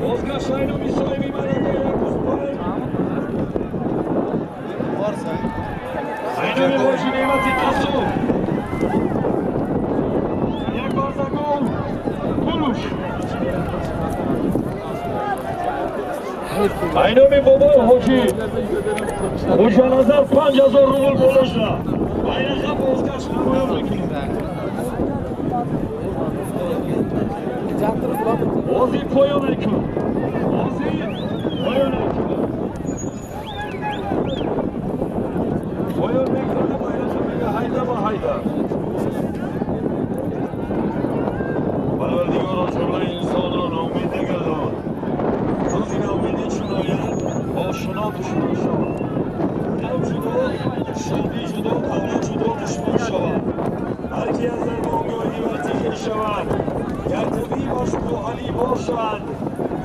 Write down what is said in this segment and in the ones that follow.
Бозгашт айноми соҳиби маърака 1-5. Айноми ҳоҷи Неъмати Қасум. Як барзагон Гулуш. Айноми бобо ҳоҷи Хоҷаназар 5000 рубл боло шуда. Байрақа бозгашт намоён мекунем. Бозӣ поён мекун. Бозӣ поён мекун. Поён мекунад байрақа мега ҳайда ба ҳайда. Парвардигоро ҷумлаи инсонро ноумед нагардон. Рӯзи ноумедӣ чун ояд, ошно душман шавад. Ғам ҷудо, шодӣ ҷудо, давлат ҷудо душман шавад. Ҳар ки аз дармонгоҳи вартихе шавад, гар табибаш бо Алӣ бошад,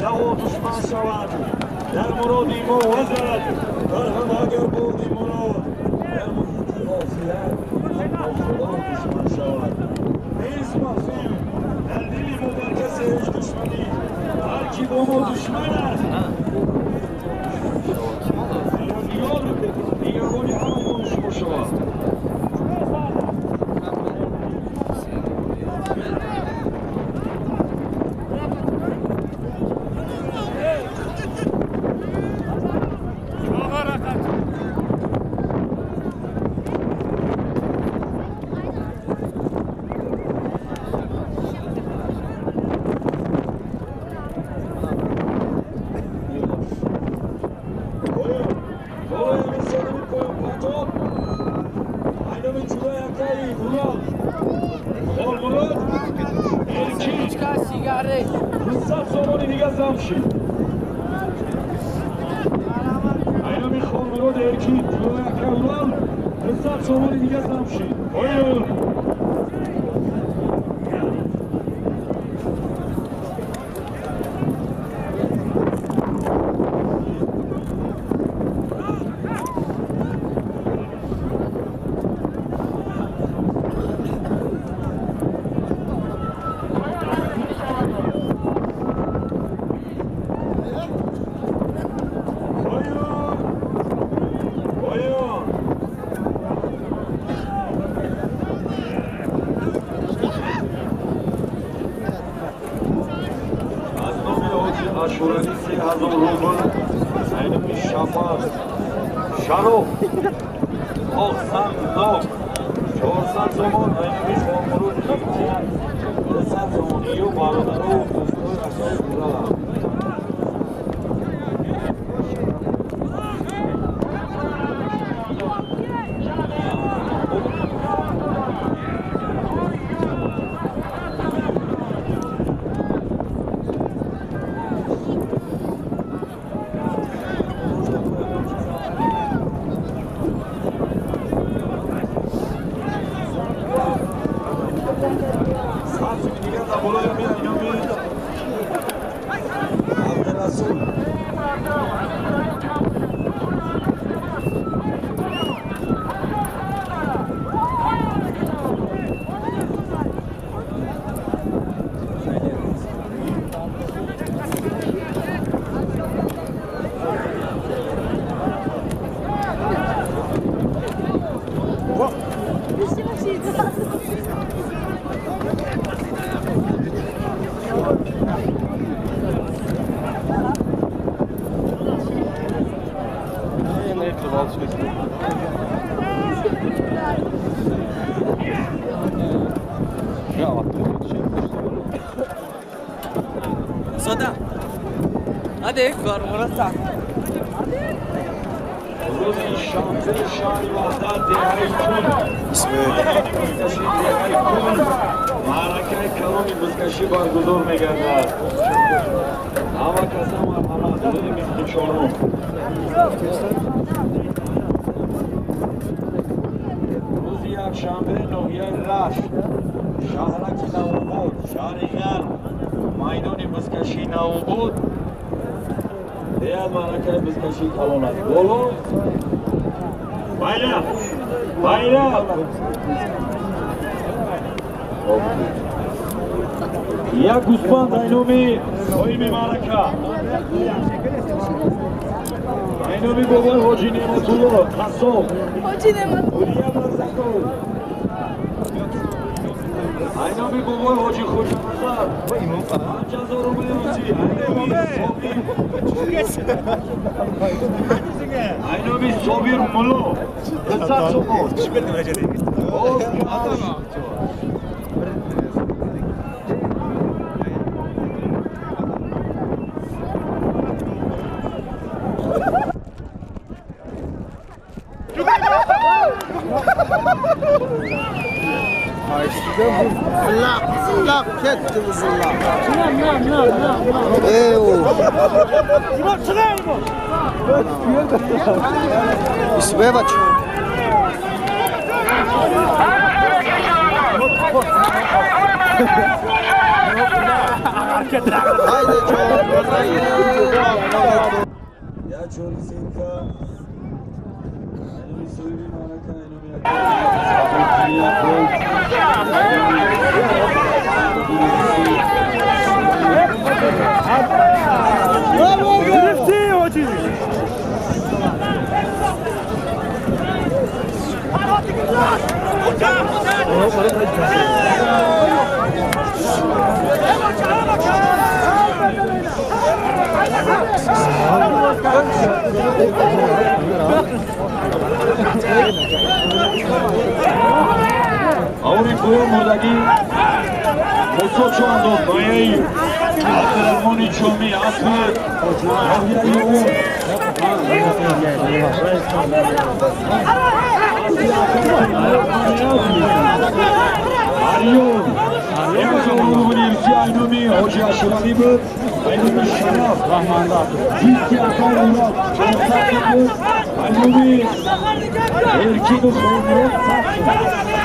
даво душман шавад. Дар муроди мо вазад, бар ҳам агар боди мурод, дар муҳити офият ҳам бо Худо душман шавад. Нест мафҳум дар дили мо бар касе ҳеҷ душманӣ, ҳар ки бо мо душман аст. Парвардигор нигаҳбони ҳамаи мо шумо шавад. Soda. Hadi kormurata. Маъракаи калони бузкашӣ баргузор мегардад. Ҳама каса марҳамат, рӯзи 24-ум. Рӯзи якшанбе ноҳияи Рашт, шаҳраки Навобод, шаҳри Ғарб, майдони бузкашии Навобод деяд маъракаи бузкашии калон аст. Боло байрақ, байрақ. Як гӯсфанд айноми соҳиби маърака, айноми бобои Ҳоҷи Неъматулло қассоб, Ҳурия Барзаков, айноми бобои Ҳоҷи Хоҷаназар 5000 рубли русӣ, айноми Собир Мулло 200 сомон. لا كتب الزلاق. نعم نعم نعم نعم. ايوه. بسببك. يا جوري سينكا Аури поён мурдагӣ Мусо Чоандоз нояи Абдурахмони Чомӣ асби ноҳияи Ариён 1000 рубли русӣ айноми Ҳоҷи Ашуралӣ буд, айноми Шараф Зисти Акон Мурод 400 буд, айноми Эркину Хонмурод 100.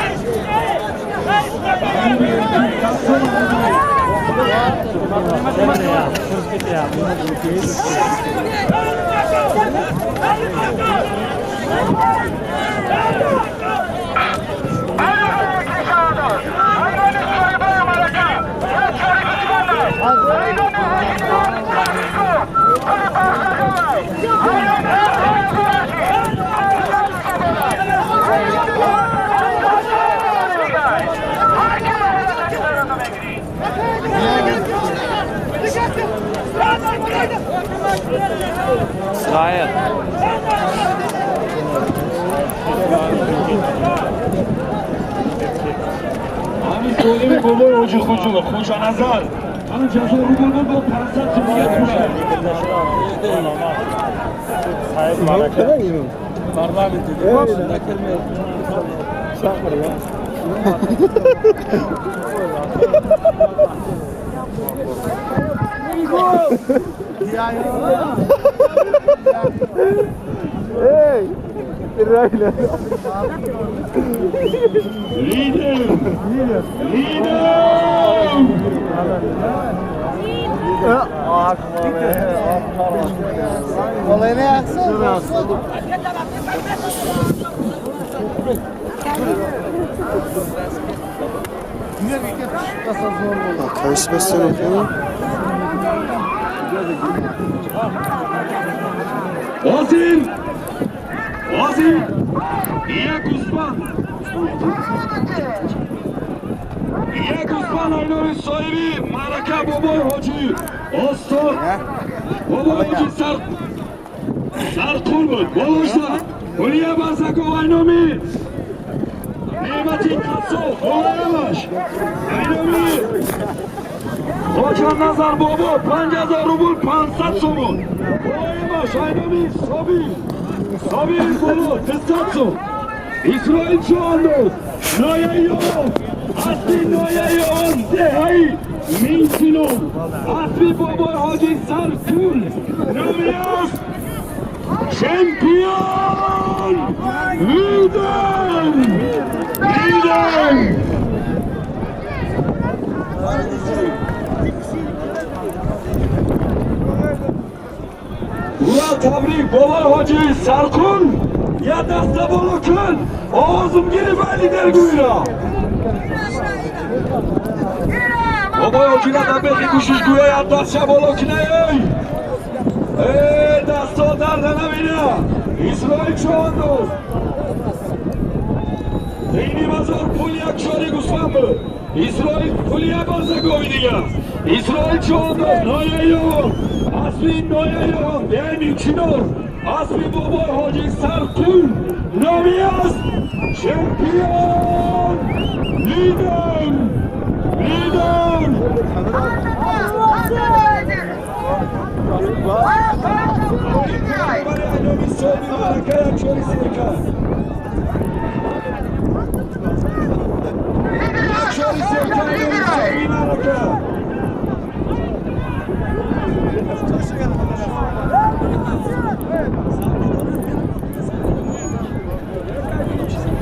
Israel. ҳамин соҳиби бобои Ҳоҷи Хоҷаназар 5000 рубл буд, бо 500 сомон фурӯшад. Лидер! Лидер! والله انا احسن. Озир! Озир! Як гӯсфанд! Як гӯсфанд айноми соҳиби маърака бобои Ҳоҷи Остод, бобои Ҳоҷи Сарқул буд. Болошта Ҳурия Барзаков, айноми Неъмати Қассоб, болоямаш айноми Хоҷаназар бобо 5000 рубл 500 сомон. Болоямаш айноми Собир боло 200 сом. Исроил Чоандоз нояи Ёв, аспи нояи Ёв, деҳаи Минсином, аспи бобои Ҳоҷи Саркул номи аст Чемпион! Лидер! Лидер! Ура, табрик, бобои Ҳоҷи Сарқул! Я даста боло кун! Овозум гирифт, лидер гӯйра! Бобои ҳоҷира дар бехи гӯшиш гӯяй аз дастша боло кинай. Э, дасто дарда набина. Исроил чӯандоз. Дини базор пул як чори гӯсфанд буд. Исроил пули як барзагови дига. Исроил чӯандоз нояи он. Аспи нояи он. Деҳи Мичинор. Аспи бобои ҳоҷи Сарқул номи аст. Чемпион! Лидер! Лидер!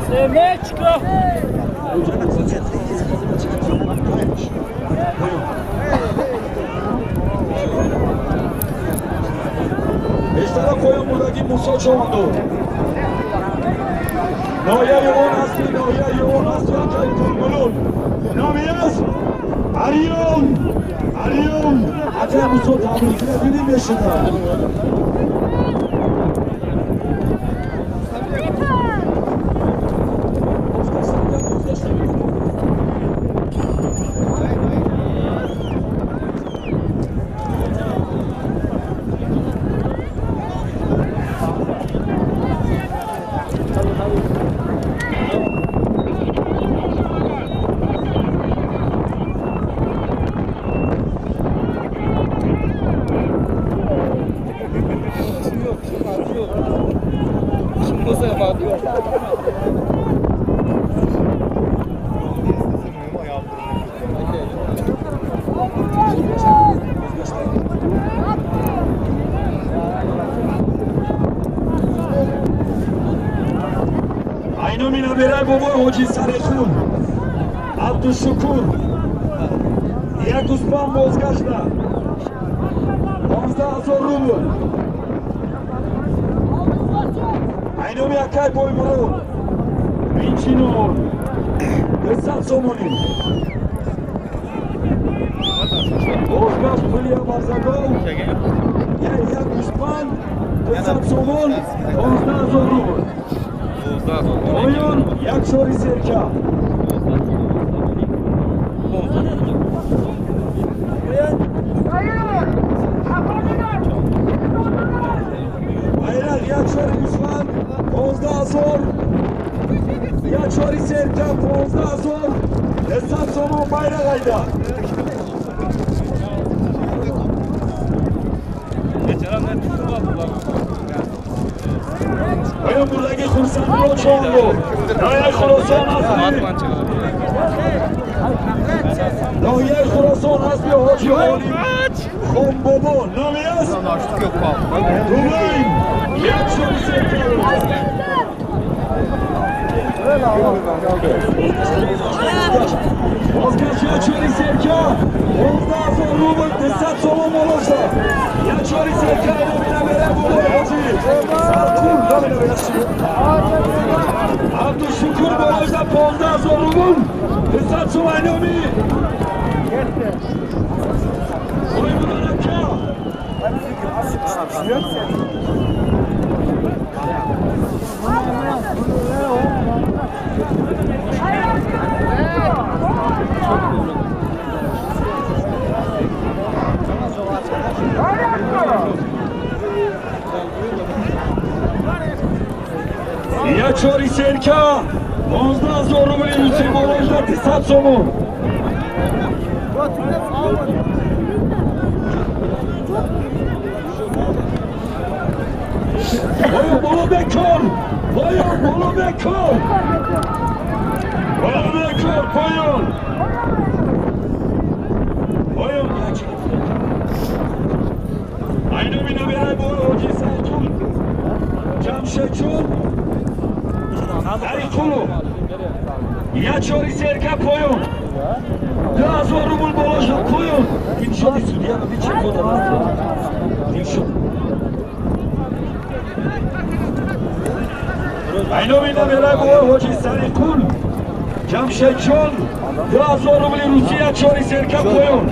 Семечко! Бештара поён бурдаги Мусо Чоманду. Ноҳияи он аст, ноҳияи он аст, якай Тургулун. Номи аст Ариён. Ариён. Акай Мусо табрик бинем мешуда. Айноми набирай бобои ҳоҷи Сарихун Абдушукур як гӯсфанд бозгашта 15 000 рубл. Айноми акай Боймурод Минчинор 200 сомонӣ. Бозгашт пулия барзагов як гӯсфанд 200 сомон 15 000 рубл. Поён як чори серка. Байрақ як чори гӯсфанд 15 000, як чори серка 15 000, 200 сомон байрақ айда. Поён бурдаги Хурсандро Чонго. Ноҳияи Хуросон асли. Ноҳияи Хуросон асли ҳоҷи Олим Хонбобо номи аст. Рубайн як чори серка. Бозгашт як чори серка 15 000 рубл 200 сомон молошта. Як чори серка номи набера бобои ҳоҷи Сарқул номи набера Абдушукур болошта 15 000 рубл 200 сомон номи Боймурод ака. Як чори серка 15 000 рубли Юсуф болошта 200 сомон. Поён боло бекор. Поён боло бекор. Боло бекор поён. Поён як чори серка. Айноми набирай бобои ҳоҷи Сарқул Ҷамшедҷон Сариқулов як чори серка поён 2000 рубл болошта поён. Дилшоди судья бичи кода Дилшод. Айноми набирай бобои ҳоҷи Сариқул Ҷамшедҷон 2000 рубли Русия чори серка поён.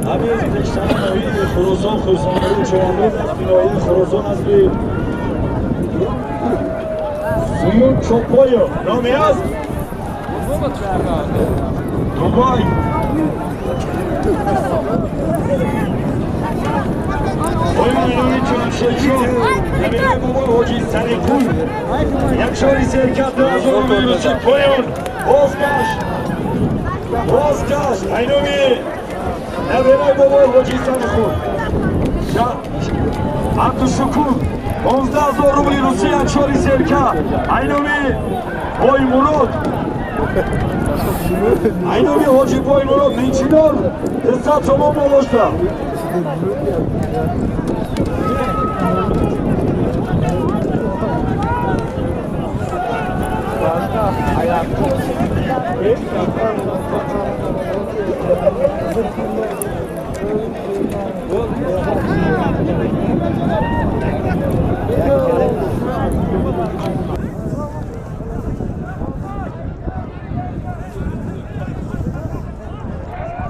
Ҳамин пештара ноҳияи Хуросон Хурсандору Човандоз аз вилояти Хуросон аз Суюн Чопоев номи аст Дубай. Поён номи Ҷамшедҷон намираи бобои Ҳоҷи Сариқул як чори серка 2000 рубли Русия поён. Бозгашт бозгашт айноми набераи бобои Ҳоҷи Сариқул Абдушукур 15000 рубли Русия чори серка айноми Боймурод айноми Ҳоҷи Боймурод Минчинор 200 сомон болошта.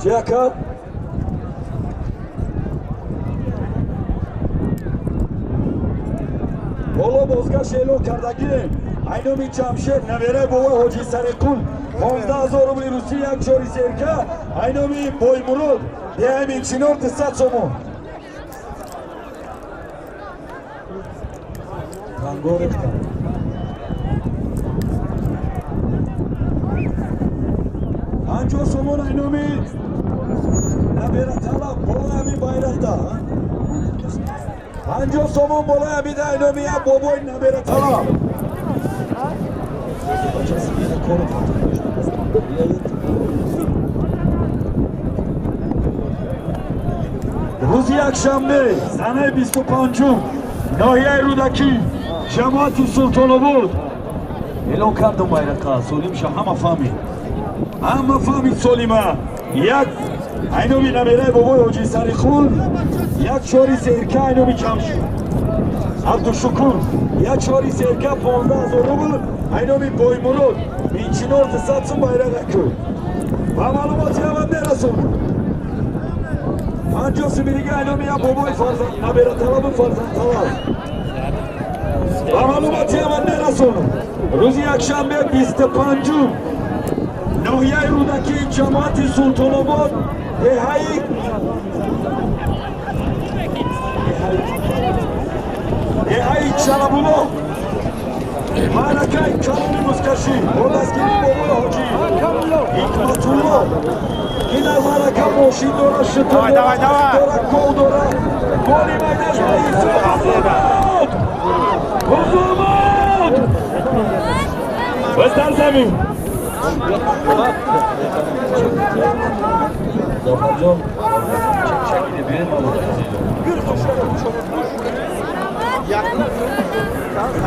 Jacob. Ҳоло бозгашт эълон кардагием. Айноми Ҷамшед набераи бобои Ҳоҷи Сариқул 15000 рубли Русия як чори серка айноми Боймурод деҳаи Минчинор 200 сомон. Рангорехта. 50 сомон айноми набераталаб болои ҳамин байрақда. 50 сомон болои ҳамин айноми як бобои набераталаб. Рӯзи якшанбе санаи 25-ум ноҳияи Рӯдакӣ ҷамоати Султонобод эълон кардам байрақа. Солимша ҳама фаҳмид, ҳама фаҳмид солима. Як айноми набераи бобои Ҳоҷи Сариқул як чори серка айноми Ҷамшед Абдушукур як чори серка 15000 рубл айноми Боймурод Минчинор 200 сум байрақа ку. Ба маълумоти аввал мерасонем. 50 сумирига айноми як бобои фарзанд набераталабу фарзандталаб. Ба маълумоти аввал мерасонем. Рӯзи якшанбе 25-ум ноҳияи Рӯдакӣ ҷамоати Султонобод деҳаи Чалабуло маъракаи калони музкашӣ бо дастгирии бобои Ҳоҷи Ҳикматулло ки дар маърака мошин дорад, шутур дорад, гов дорад, голи майдаш ба ҳисоб. Ҳузурманд боз дар замин Зафарҷон чакиди биёед.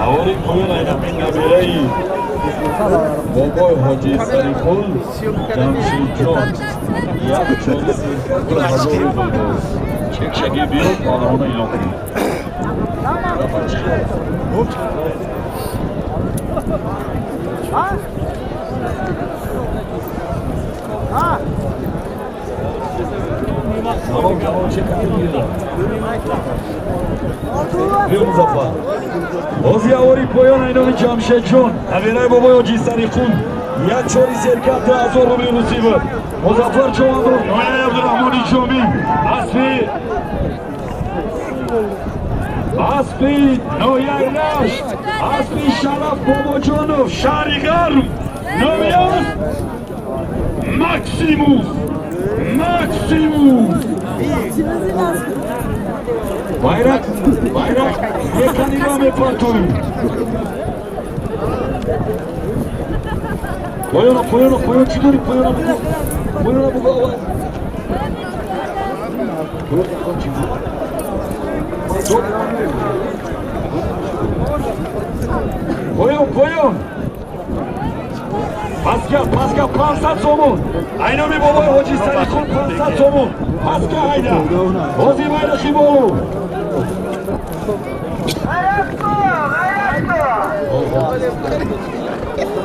Аввали поён айнами набераи бобои Ҳоҷи Сариқул Ҷамшидҷон як чори серка 2000 рубл боз. Чекшаги биёд, паҳлавона эълон кунед. Зафар чӣ? Tamam tamam чек биё Музаффар. Бози авори поён айноми Ҷамшедҷон набераи бобои Ҳоҷи Сариқул як чори серка 2000 рубли русӣ буд. Музаффар Човандоз ноҳияи Абдураҳмони Ҷомӣ аспи ноҳияи Рашт аспи Шараф Бобоҷонов шаҳри Ғарб номи аст Максимус. Максимус. Байрақ байрақ меканима мепартоем. Поёна поёна поён чӣ дорӣ? Поёна бугу, поёна бугу аввал. Поён поён. Паска, паска, 500 сомон. Айноми бобои ҳоҷи Сариқул 500 сомон. Паска айда. Ҳозир байрақи боло.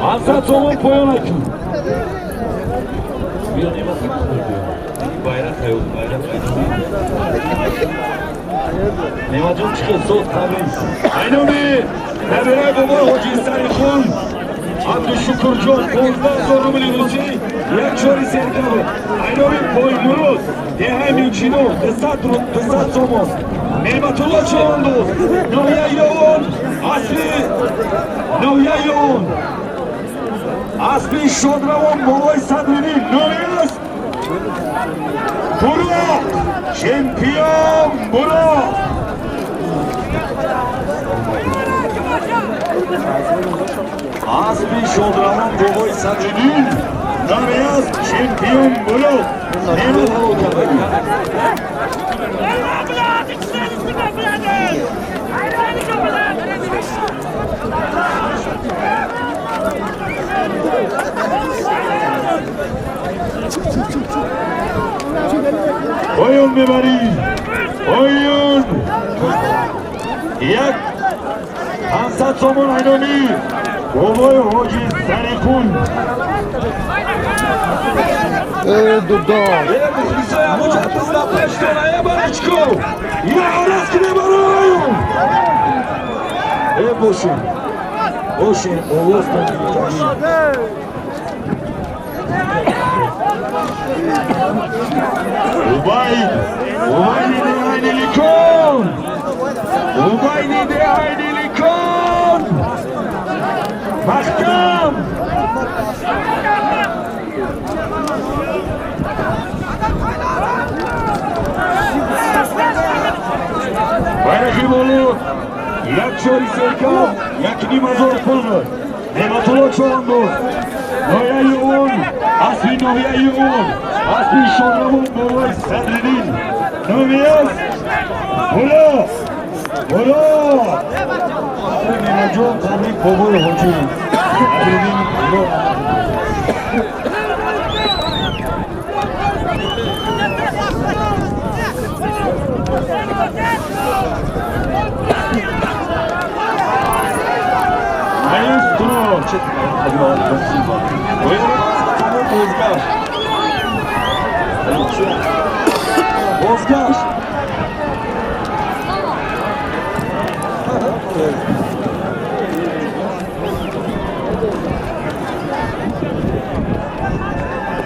500 сомон поён акун. Биё нема байрақ ҳайот, байрақ айноми. Немаҷон чӣ хел сод қабл. Айноми набираи бобои ҳоҷи Сариқул Абдушукурҷон 15,000 рубли русӣ, як чори сентябр. Айноми Поймуруз деҳаи Минчино 200 сомон. Неъматулло Чавандоз ноҳияи Ёвон, асли ноҳияи Ёвон, асли шодравон бобои Садриддин номи аст Буроқ, чемпион Буроқ. Аспи шодравон бобои Садриддин номи аст чемпион Буроқ. Неъмат ҳалол кардагӣ. Поён мебарӣ, поён. Як 500 сомон айноми бобои ҳоҷи Сариқул. Дудон. Мухлисои Абуҷабдулла пештон, ае барачко. Я араз ки мебарам. Э бошин. Бошин, овозтон Убайд, Убайди деҳайниликон, Убайди деҳайниликон, маҳкам. Байрақи боло, як чори серкам, 1,5 ҳазор пул. Неъматулло Чавандоз, ноҳияи Ёвон, асли ноҳияи Ёвон, асли шодравон бобои Садриддин номи аст Буроқ, Буроқ. Неъматҷон, табрик бобои ҳоҷи Садриддин. Маэстро. Бозгашт. Бозгашт.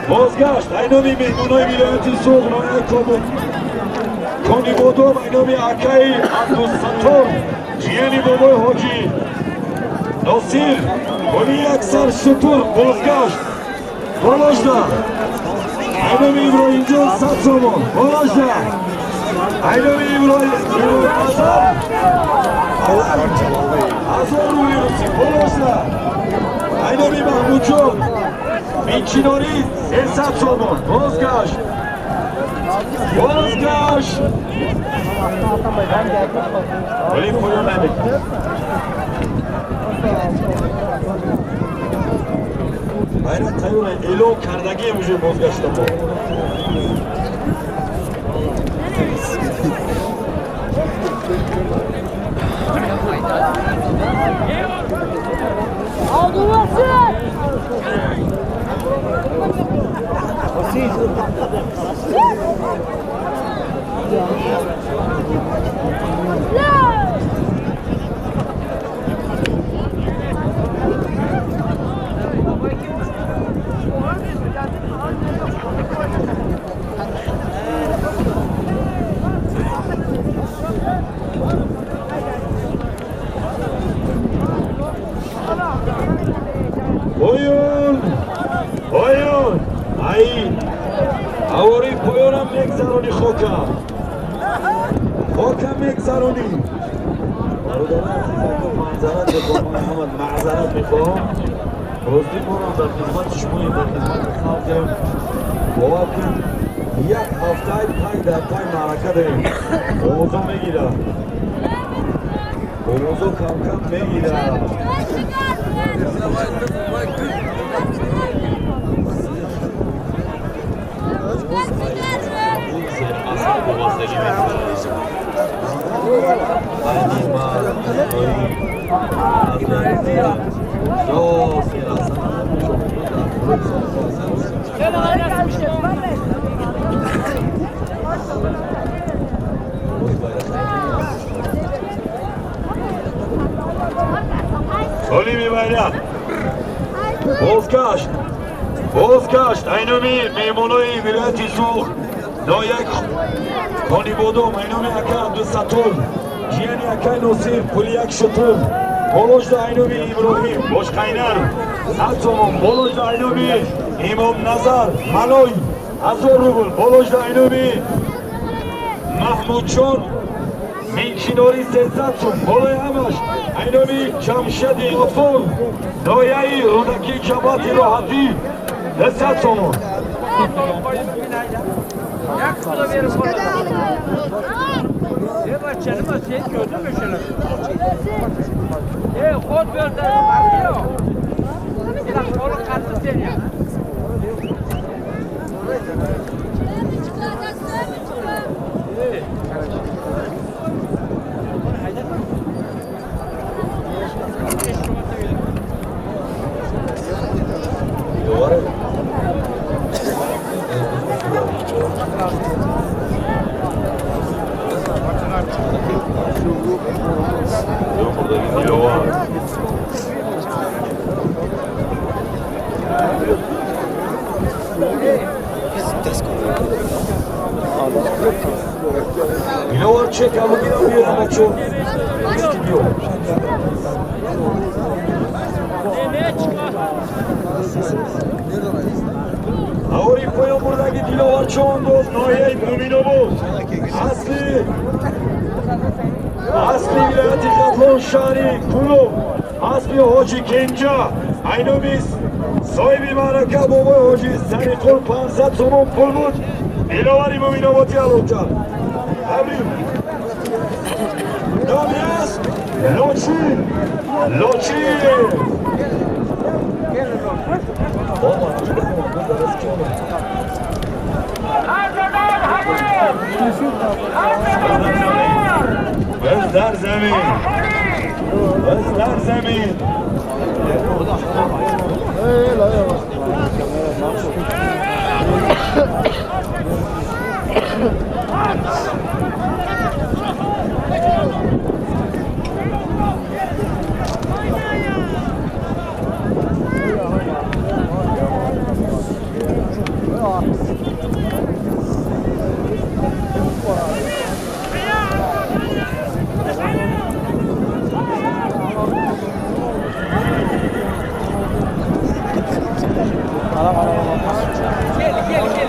Бозгашт. Айноми меҳмонои вилояти Суғд, ноҳияи Конибодом, айноми акаи Абдусаттор, ҷияни бобои ҳоҷи Носир, бони як сар шутур бозгашт. Боложда. Айноми Иброҳимҷон 100 сомон. Боложда. Айноми Иброҳим Азар 1000 рубли русӣ. Боложда. Айноми Маҳмудҷон Минчинорӣ 300 сомон. Бозгашт. Бозгашт. Вале поён намекунад. Байрақ тайёр эълон кардагием уже бозгашта мо. Поён, поён, ай, авори поёнам мегзаронӣ хока, хока мегзаронӣ. Бародарон азизакон, маъзарат мехоҳам, Муҳаммад маъзарат мехоҳам. Ростӣ моро дар хизмати шумоем, дар хизмати халқем. Бовар кун, як ҳафтаи пай дар пай маърака дорем. Овозо мегирад, овозо кам-кам мегирад. Олими байрақ бозгашт, бозгашт айноми меҳмонои вилояти Суғд, ноҳияи Конибодом, айноми ака Абдусаттор, ҷияни акай Носир, пули як шутур. Болоҷда айноми Иброҳим Бошқайнар 100 сомон, болоҷда айноми Имомназар Малой 1000 рубл, болоҷда айноми Маҳмудҷон Минчинори 300 сом, болои ҳамаш айноми Ҷамшеди Ғафур, ноҳияи Рӯдакӣ, ҷамоати Роҳатӣ 200 сомон. Диловар чек абугира биёра, бачо. Биё. Авори поён бурдаги Диловар Чондоз, ноҳияи Мӯминобод, асли вилояти Хатлон, шаҳри Кӯлоб, асли Ҳоҷи Кенҷа, айноми соҳиби маърака бобои Ҳоҷи Сариқул 500 сомон пул буд. Диловари Мӯминоботи алоҷа. Номи аст Лочин, Лочин. بس در زمین، بس در زمین.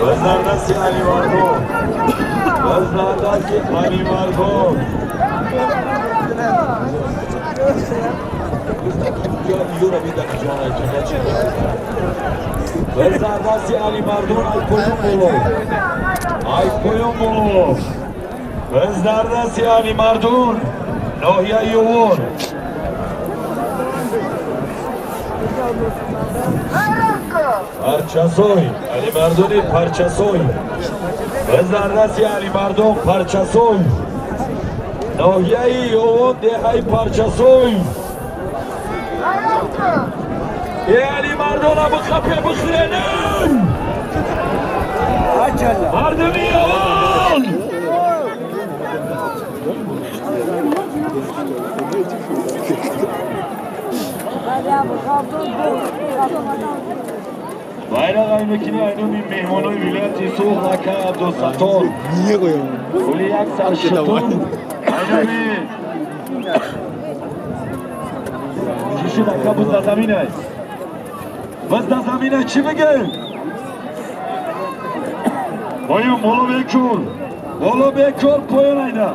بزردستی علی مردم، بزردستی علی مردم. بزردستی علی مردم، ای پایون بولو، ای پایون بولو. بزردستی علی مردم، ناحیه یوون. Парчасой, Алимардони Парчасой. Бизардаси Алимардон Парчасой. Ноҳияи Ёвон, деҳаи Парчасой. Э Алимардона бихапе бихӯренем! Мардуми Ёвон! Байрақ аймекини айноми меҳмонои вилояти Суғд, ака Абдусаттор. Пули як саршутун айноми чӣ шуд ака, бузда заминай? Бузда заминай чӣ бигем? Поён боло бекор. Боло бекор поён айда.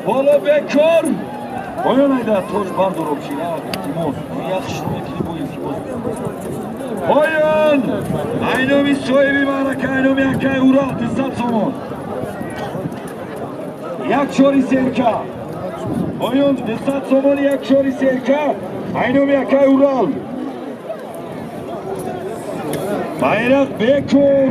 Боло бекор. Поён айда тоҷ бардороб шира илтимос. Яхш мекини бо илтимос. Поён! Айноми соҳиби маърака, айноми акай Урал 200 сомон. Як чори серка. Поён 200 сомон, як чори серка. Айноми акай Урал. Байрақ бекор.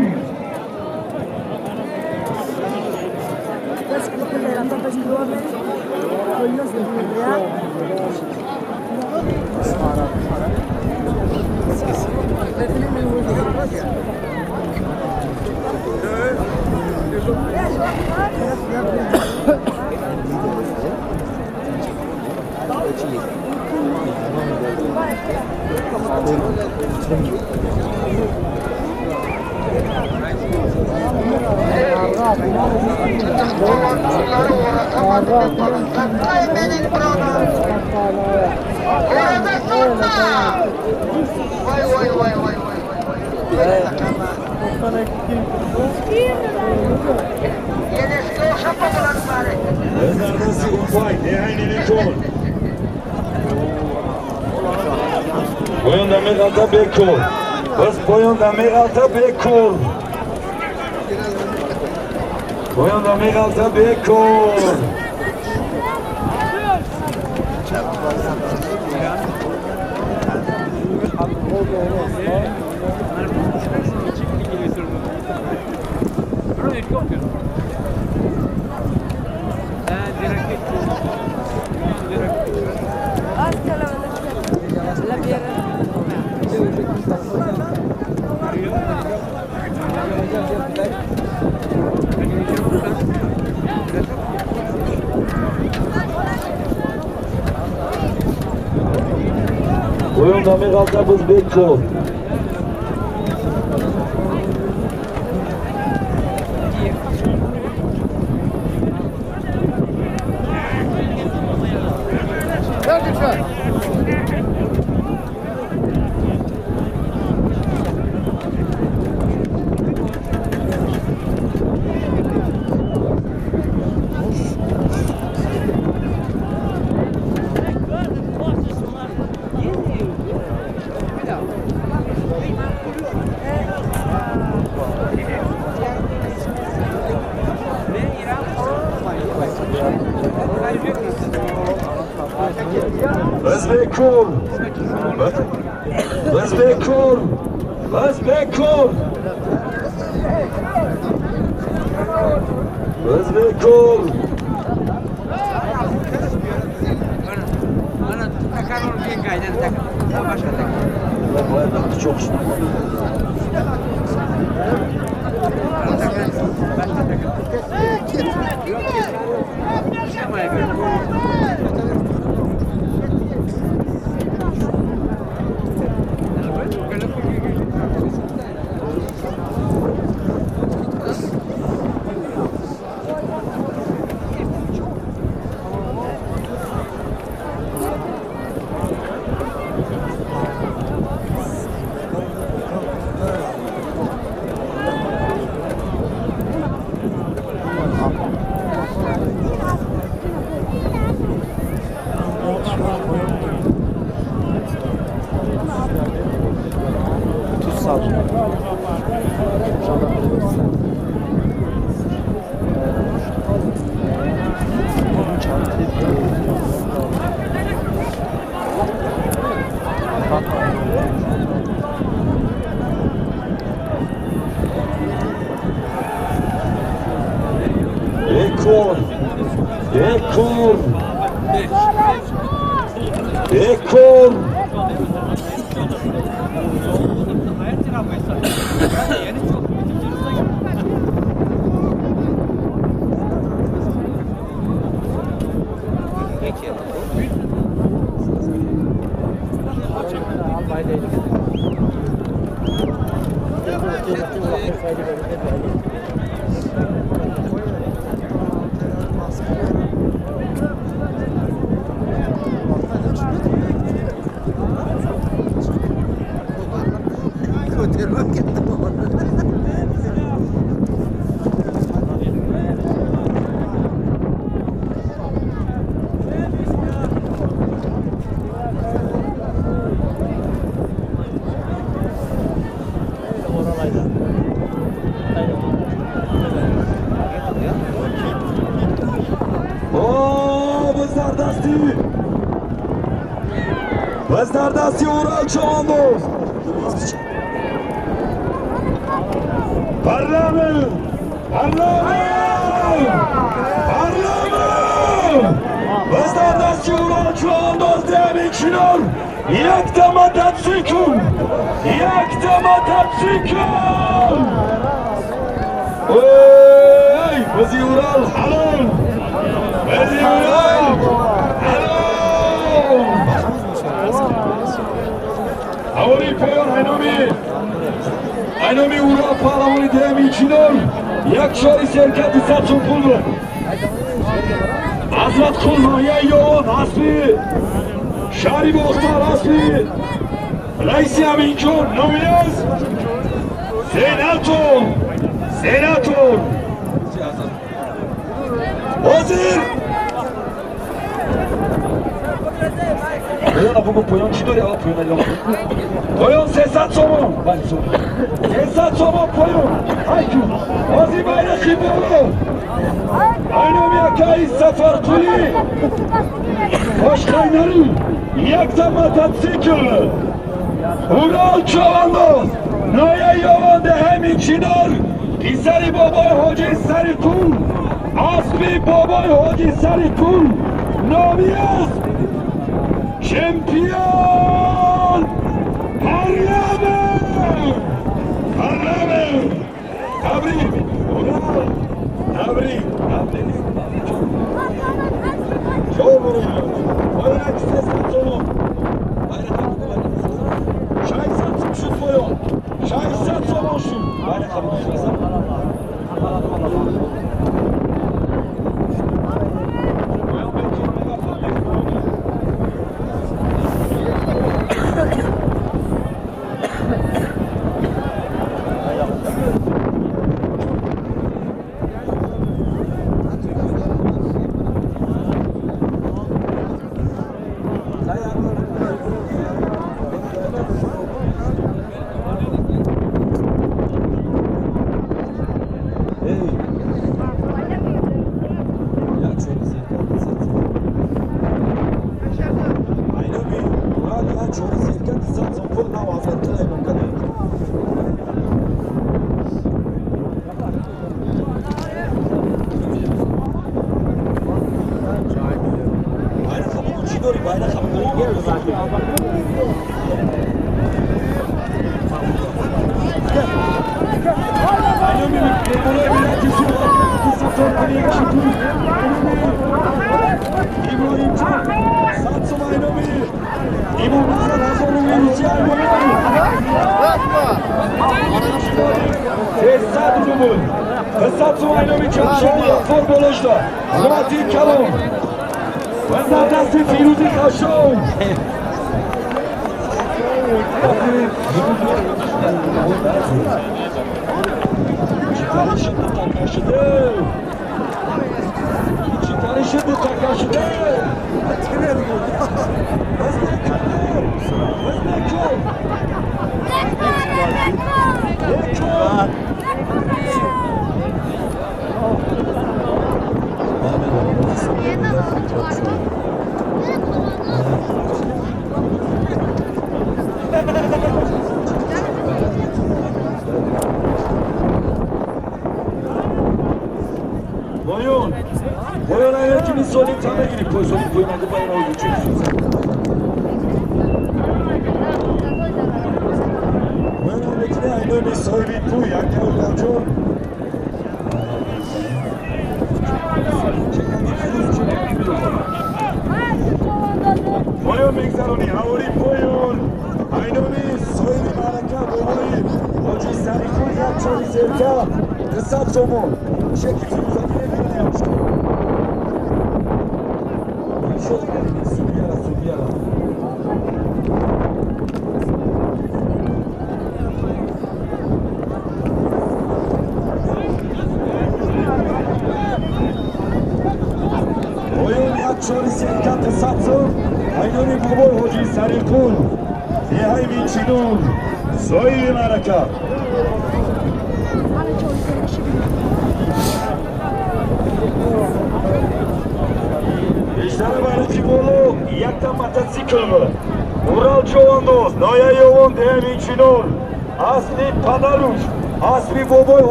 Parlament! Parlament! Parlament! Баздар дасти Урал чӯвандоз деҳами Чинор якта мотоцикл! Якта мотоцикл! Ой, бизи Урал ҳалол! Бизи Урал ҳалол! Ҳаволи поён айноми Урал паҳлавони деҳами Чинор як шори серка 200 сум пул буд. Азратқул ноҳияи Ёвон аспи шаҳри Бохтар аспи раиси Аминҷон номи аст сенатор сенатор ҳозир поён чӣ дори? Поён 300 сомон, 300 сомон поён. Ҳайку ҳозир байрақи боло айноми акаи Сафарқулӣ Бошқайнарӣ якта мотоцикл. Урал чавандоз ноҳияи Ёвон деҳами Чинор писари бобои ҳоҷи Сариқул аспи бобои ҳоҷи Сариқул номи аст чемпион парламент парламент. Табрик Урал, табрик, табрик. Поён 300 сомон. 600 сум шуд поён. 600 сомон шуд.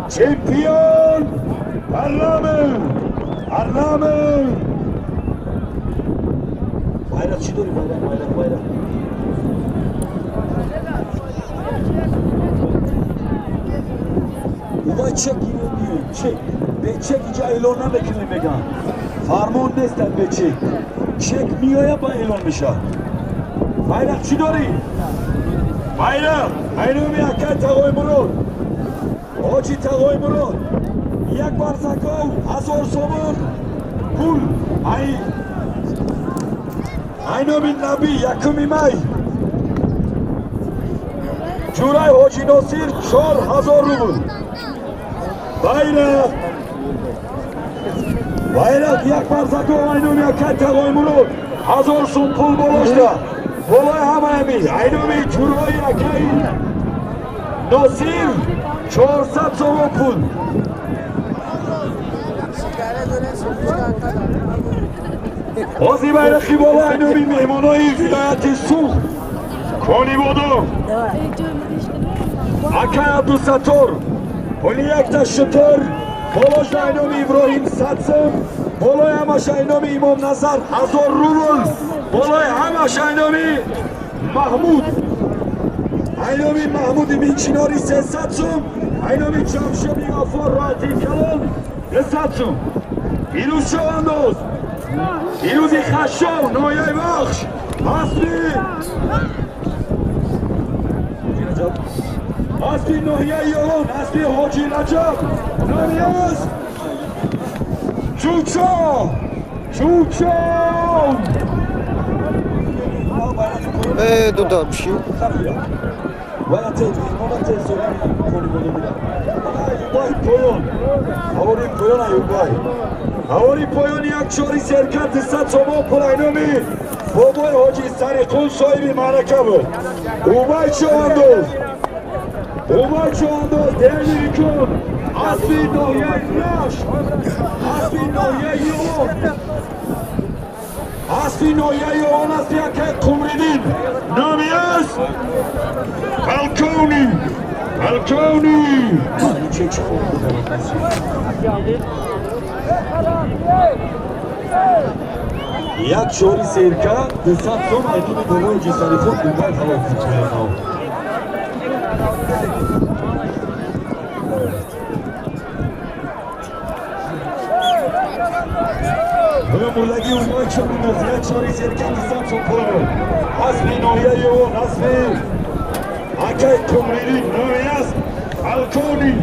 Чемпион парламент! Парламент. Bayrak чӣ дорӣ? Байрақ, байрақ, байрақ. Увай чек гирем, чек. Бе чек иҷа эълон намекунем, меган. Фармон нестад бе чек. Чек меояд, ба эълон мешавад. Байрақ чӣ дорӣ? Байрақ. Айноми акай Тағои Мурод. Ҳоҷи Тағои Мурод. Як барзаков 1000 сомон пул. Ай айноми Наби 1 май. Ҷурай Ҳоҷи Носир 4000 рубл. Байрақ. Байрақ як барзаков айноми акай Тағои Мурод 1000 сум пул болошта. Болои ҳамаами айноми ҷурҳои акай Носир 400 сомон пул. Ҳозир байрақи боло айноми меҳмонои вилояти Суғд Конибодом акай Абдусаттор пули якта шутур болошда айноми Иброҳим 100 сум, болои ҳамаш айноми Имомназар 1000 рубл, болои ҳамаш айноми Маҳмуд, айноми Маҳмуди Минчинори 300 сум, айноми Ҷамшеди Ғаффор Роҳати Калон 200 сум. Пирӯз шавандоз, пирӯзи Хашов ноҳияи Вахш аспи ноҳияи Ёвон аспи Ҳоҷи Раҷаб номи аст Чучо, Чучо. Дута пши. Ҳавори поён як чори серка 200 сомон пул айноми бобои Ҳоҷи Сариқул соҳиби маърака буд. Убай Човандоз, Убай Човандоз деҳи кун аспи ноҳияи Рашт, аспи ноҳияи Ёвон, аспи ноҳияи Ёвон аспи акай Қумриддин номи аст Полковник, полковник. Як чори серка 200 сом айноми бобои Ҳоҷи Сариқул Убай халос. Мурдаги Убай Човандоз як чори серка 200 сом пул буд. Аспи ноҳияи Ёвон аспи акай Қумриддин номи аст полковник.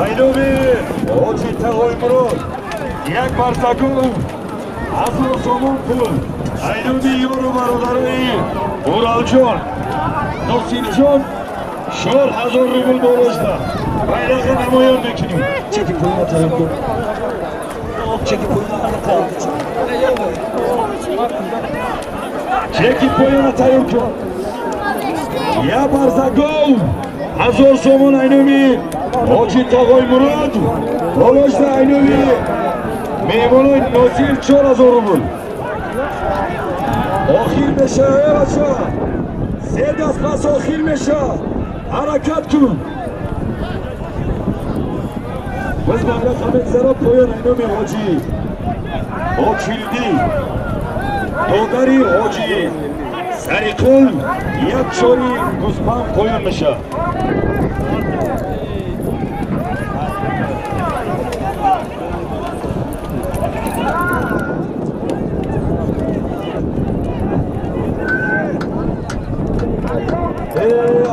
Айноми Ҳоҷи Тағои Мурод як барзаков 1000 сомон пул. Айноми ёру бародарои Уралҷон Носирҷон 4000 рубл болошта. Байрақа намоён мекунем. Чеки пулна тайёр кун. Чеки пулна тайёр кун. Чеки пулна тайёр кун. Я барзаков 1000 сомон айноми Ҳоҷи Тағои Мурод болошта айноми меҳмонои Носир 4000 рубл. Охир мешава бача, се даст пас охир мешава. Ҳаракат кун. Боз байрақ мегзара поён айноми Ҳоҷи Ҳокилдӣ додари Ҳоҷи Сариқул як чори гӯспанд поён мешавад.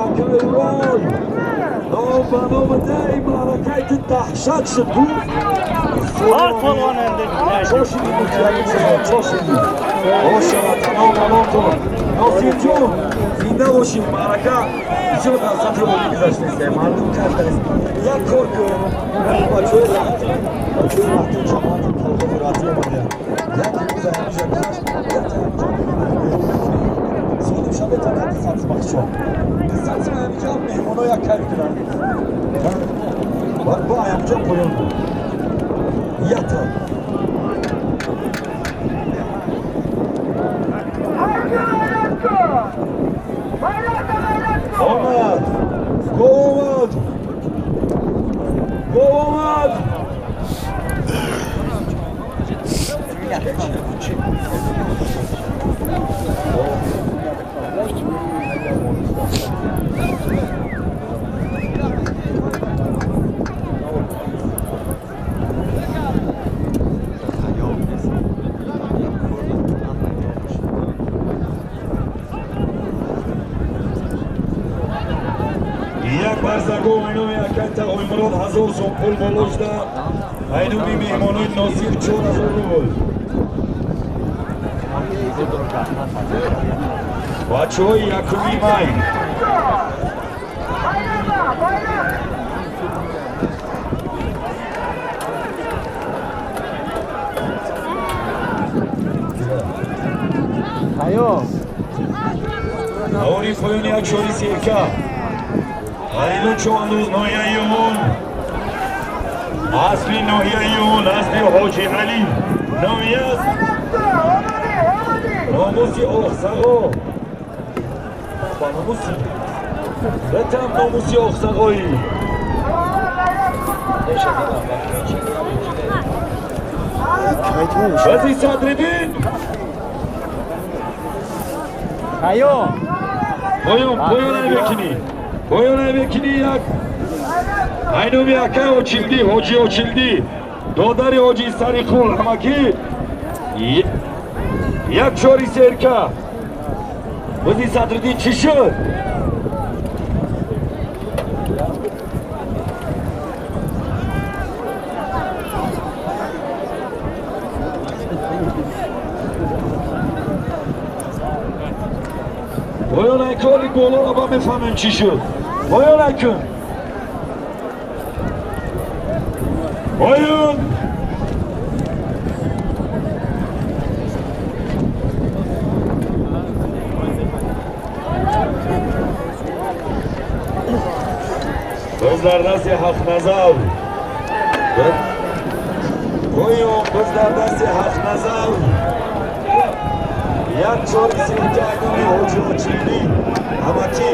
Акай Урал ном ба номи дай маъракаи даҳшат шуд. Носирҷон, зинда бошӣ. Маърака бисёр дар сатҳи олӣ гузаштааст. Мардум кардааст. Як кор кун, бачаҳои раҳтӣ, бачаҳои раҳтӣ, ҷамоати колхози раҳтӣ омадаанд. Як рӯза ҳамиша гузашт, як. Соли Душанбе та 200 сум ахшо. 200 сум ҳаминҷо меҳмоно як кайф кунанд. Бо ҳаминҷо поён буд. Ята. Омад! Гол омад! Гол омад! Як барзаго айноми акай Тағоимурод 1000 сом пул боло шуда, айноми меҳмонои Носир 4000 рубл. Бачаҳои 1 май. Авори поёни як чори серка. Айно чоандоз ноҳияи он, асли ноҳияи он, асли Ҳоҷи Алӣ номи аст. Номуси Охсағо. Ба номуси. Бетам номуси Охсағоӣ. Вази Садриддин. Поён, поён мекунӣ. Поён мекунӣ як айноми акай Очилдӣ, Ҳоҷи Очилдӣ, додари Ҳоҷи Сариқул ҳамакӣ як чори серка. Вази Садриддин чӣ шуд? Поён айколи голоро ба мефаҳмем чӣ шуд. Поён айкун. Поён. Biz дар дасти Ҳақназар. Поён, biz дар дасти Ҳақназар. Як чори серка айноми Ҳоҷи Очилдӣ ҳамакӣ.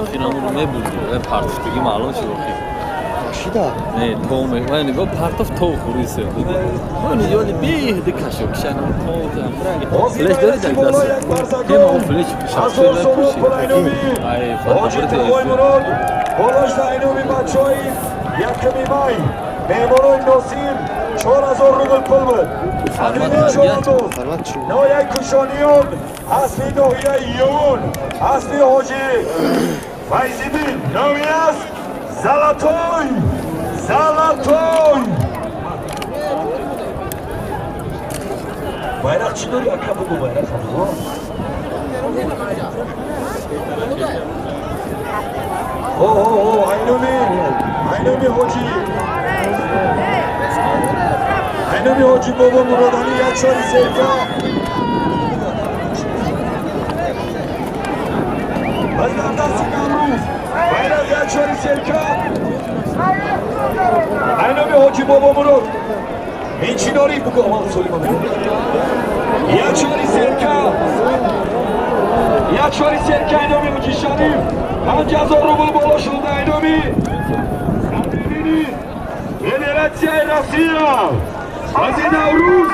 Охирамон мебурд, партофтагӣ маълум шуд охир. Шида? Не, то ман нигоҳ партоф то хӯрисе. Ман ёли беҳди кашо кишанам то флеш дори дар даст. Кема флеш ҳазор сомон пул айноми Ҳоҷи Тағоимурод болошда айноми бачаҳои 1 май меҳмонои Носир 4000 рубл пул буд. Садриддин Чоандоз ноҳияи Кушониён, асли ноҳияи Юн, асли Ҳоҷи Файзиддин номи аст Золотой! Золотой! Байрақ чӣ дори ака бугу байрақ бугу. О, о, о, айноми, айноми Ҳоҷи. Айноми Ҳоҷи Бобо Муродалӣ як чори серка. Аз дар дасти Наврӯз байрақ як чори серка. Айноми Ҳоҷи Бобо Мурод. Ин чӣ дорӣ бугу аввал Сулеймон. Як чори серка. Як чори серка айноми Ҳоҷи Шариф. 5000 рубл боло шуда айноми Садриддини Федератсияи Россия. Вази Наврӯз.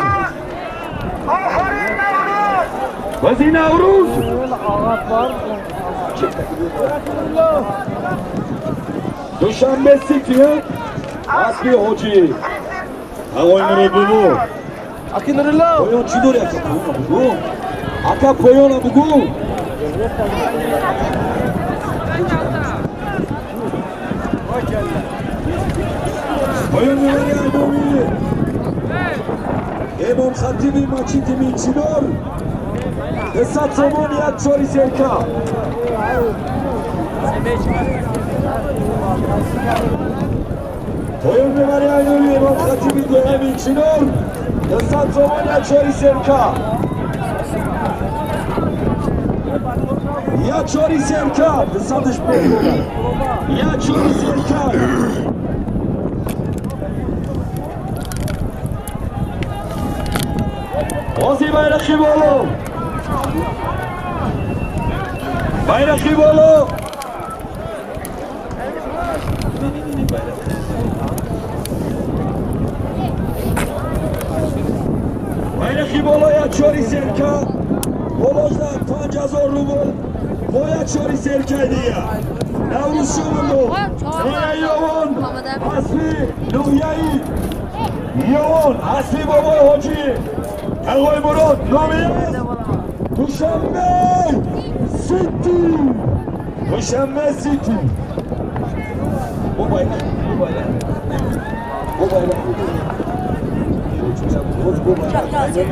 Вази Наврӯз. Душанбе Сити асли Ҳоҷи Тағоимурод бубу. Поён чӣ дори ака поёна бугу? Ака поёна бугу. Поён мевари айноми Имом Хатиби мачити Минчинор 200 сомон як чори серка. Поён мебари айноли имом хатиби деҳаи Чинор. 200 сомон як чори серка. Як чори серка. 200-ш бо. Як чори серка. Ози байрақи боло. Байрақи боло. Байрақи боло як чори серка. Боложда 5000 рубл. Бо як чори серкаи дигар. Наврӯз шумонду. Ёвон. Асли нуҳияи Ёвон. Асли бобои ҳоҷӣ. Ағои Мурод номи аст Душанбе Сити. Душанбе Сити. Бо байрақ, бо байрақ. Бо байрақ. Бо байрақ.